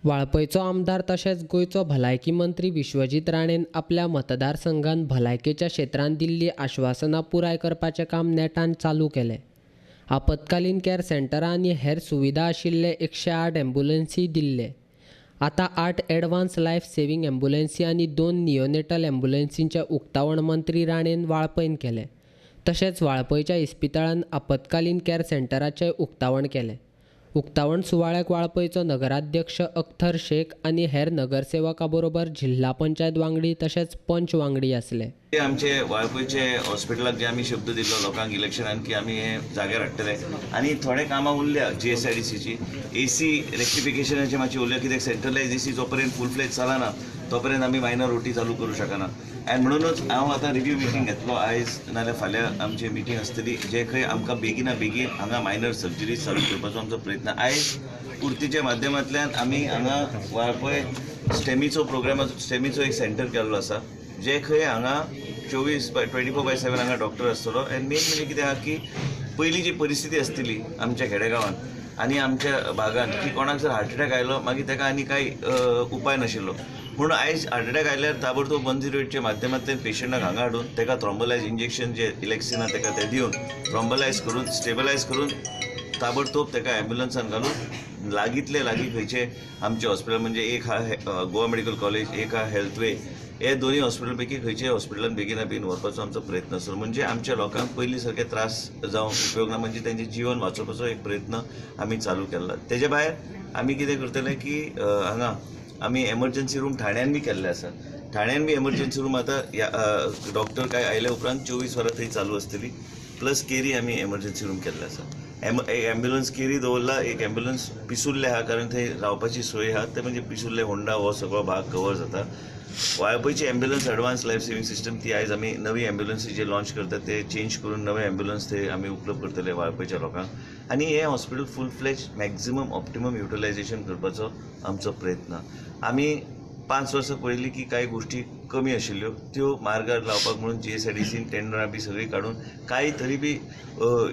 वाळपयचो आमदार तशेंच गोंयचो भलायकी मंत्री विश्वजीत राणेन आपल्या मतदारसंघान भलायकेच्या क्षेत्रांत दिल्ली आश्वासनां पुराय करपाचें काम नेटान चालू केलें. आपत्कालीन कॅर सेंटरां आनी हेर सुविधा आशिल्ले 108 ॲम्ब्युलन्सी दिल्ले. आतां 8 ॲडवान्स लायफ सेव्हिंग ॲम्ब्युलन्सी आनी 2 नियोनेटल ॲम्ब्युलन्सींचें उक्तावण मंत्री राणेन वाळपयन केलें. तशेंच वाळपयच्या इस्पितळान आपत्कालीन कॅर सेंटराचें उक्तावण केलें. उक्तावण सुवाळ्याक वाळपयचो नगराध्यक्ष अख्तर शेख आनी हेर नगरसेवका बरोबर जिल्हा पंचायत वांगडी तशेंच पंच वांगडी आसले. आमचे वाळपयचे हॉस्पिटलाक जे आमी शब्द दिल्लो लोकांक इलेक्शनान की आमी हे जाग्यार हाडटले आनी थोडे कामां उरल्या GSIDCची AC रेक्टिफिकेशनाचे मातशें उरल्या, कित्याक सेंट्रलायज AC जो पर्यंत फूल फ्लेज चलना तो पर्यंत आमी मायनर ओटी चालू करूं शकना. आनी म्हणूनच हांव आतां रिव्यू मिटींग घेतलो आयज, नाजाल्यार फाल्यां आमची मिटींग आसतली, जे खंय आमकां बेगिना बेगीन हांगा मायनर सर्जरी चालू करपाचो आमचो प्रयत्न. आयज पुर्तीच्या माध्यमांतल्यान आमी हांगा वाळपय स्टेमीचो प्रोग्रामाचो स्टेमीचो एक सेंटर केल्लो आसा, जे खंय हांगा 24/7 हांगा डॉक्टर आसतलो. आनी मेन म्हणजे कितें आहा की पयलीं जी परिस्थिती आसतली आमच्या खेडेगांवांत आनी आमच्या भागान की कोणाक जर हार्ट अटॅक आयलो मागीर ताका आनी कांय उपाय नाशिल्लो, पूण आयज हार्ट अटॅक आयल्यार ताबडतोब 108च्या माध्यमांतल्यान पेशंटाक हांगा हाडून ताका थ्रोम्बोलायज इंजेक्शन जे इलेक्सिन आहा ताका तें दिवन थ्रोम्बोलायज करून स्टेबलायज करून ताबडतोब ताका ॲम्ब्युलन्सान घालून लागींतले लागीं खंयचे आमचे हॉस्पिटल म्हणजे एक आहा गोवा मेडिकल कॉलेज, एक आहा हेल्थवे, हे दोन्ही हॉस्पिटल पैकी खंयच्याय हॉस्पिटलान बेगिना बेगीन व्हरपाचो आमचो प्रयत्न आसलो. म्हणजे आमच्या लोकांक पयलीं सारके त्रास जावंक उपयोग ना, म्हणजे तेंचें जिवन वाचोवपाचो एक प्रयत्न आमी चालू केला. तेजे भायर आमी कितें करतले की हांगा आमी एमर्जन्सी रूम ठाण्यान बी केल्ले आसा. ठाण्यान बी एमर्जन्सी रूम आतां डॉक्टर काय आयल्या उपरांत 24 वरां थंय चालू आसतली. प्लस केरी आमी एमर्जन्सी रूम केल्ले आसा. एक ॲम्ब्युलन्स केरी दवरला, एक ॲम्ब्युलन्स पिसुर्ले आहा, कारण थंय रावपाची सोय आहा, ते म्हणजे पिसुर्ले होंडा हो सगळो भाग कवर जाता. वाळपयची ambulance advance life saving system ती आयज आमी नवी ॲम्ब्युलन्सी जे लॉन्च करतात ते चेंज करून नवे ॲम्ब्युलन्स ते आमी उपलब्ध करतले वाळपयच्या लोकांक. आनी हें hospital full fledge maximum optimum utilisation करपाचो आमचो प्रयत्न. आमी 5 वर्सां पळयलीं की कांय गोश्टी कमी आशिल्ल्यो त्यो मार्गार लावपाक म्हणून GSIDCन टेंडरां बी सगळीं काडून कांय तरी बी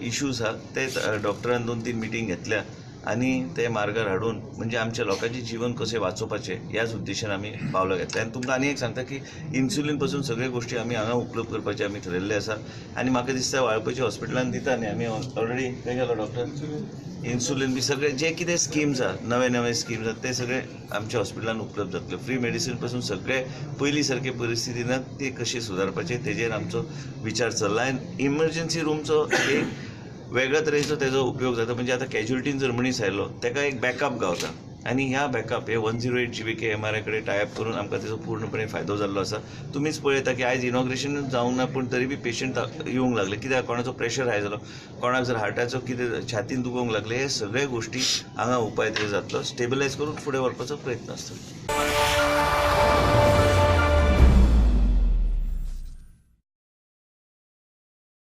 इश्यूज आहा ते डॉक्टरान 2-3 मिटींग घेतल्या आनी ते मार्गार हाडून म्हणजे आमच्या लोकांचें जिवन कशें वाचोवपाचें ह्याच उद्देशान आमी पावलां घेतलें. आनी तुमकां आनी एक सांगता की इन्सुलीन पासून सगळे गोश्टी आमी हांगा उपलब्ध करपाचें आमी थरयल्लें आसा. आनी म्हाका दिसता वाळपयच्या हॉस्पिटलान दिता न्ही आमी ऑलरेडी खंय गेलो डॉक्टर इन्सुलीन बी सगळे जे कितें स्किम्स आहा, नवे नवे स्किम्स आहा ते सगळे आमच्या हॉस्पिटलान उपलब्ध जातले. फ्री मेडिसीन पासून सगळे पयलीं सारके परिस्थिती ना ती कशी सुदारपाची तेजेर आमचो विचार चल्ला. आनी इमर्जन्सी रुमचो एक वेगळ्या तरेचो तेजो उपयोग जाता, म्हणजे आतां कॅज्युलिटीन जर मनीस आयलो ताका एक बॅकअप गावता आनी ह्या बॅकअप हे 108 GBK MRI कडेन टायअप करून आमकां तेजो पूर्णपणे फायदो जाल्लो आसा. तुमीच पळयता की आयज इनॉग्रेशनूच जावंक ना पूण तरी बी पेशंट येवंक लागले, कित्याक कोणाचो प्रेशर हाय जालो, कोणाक जर हार्टाचो कितें छातीन दुखोवंक लागले, हे सगळे गोश्टी हांगा उपाय ते जातलो, स्टेबलायज करून फुडें व्हरपाचो प्रयत्न आसतलो.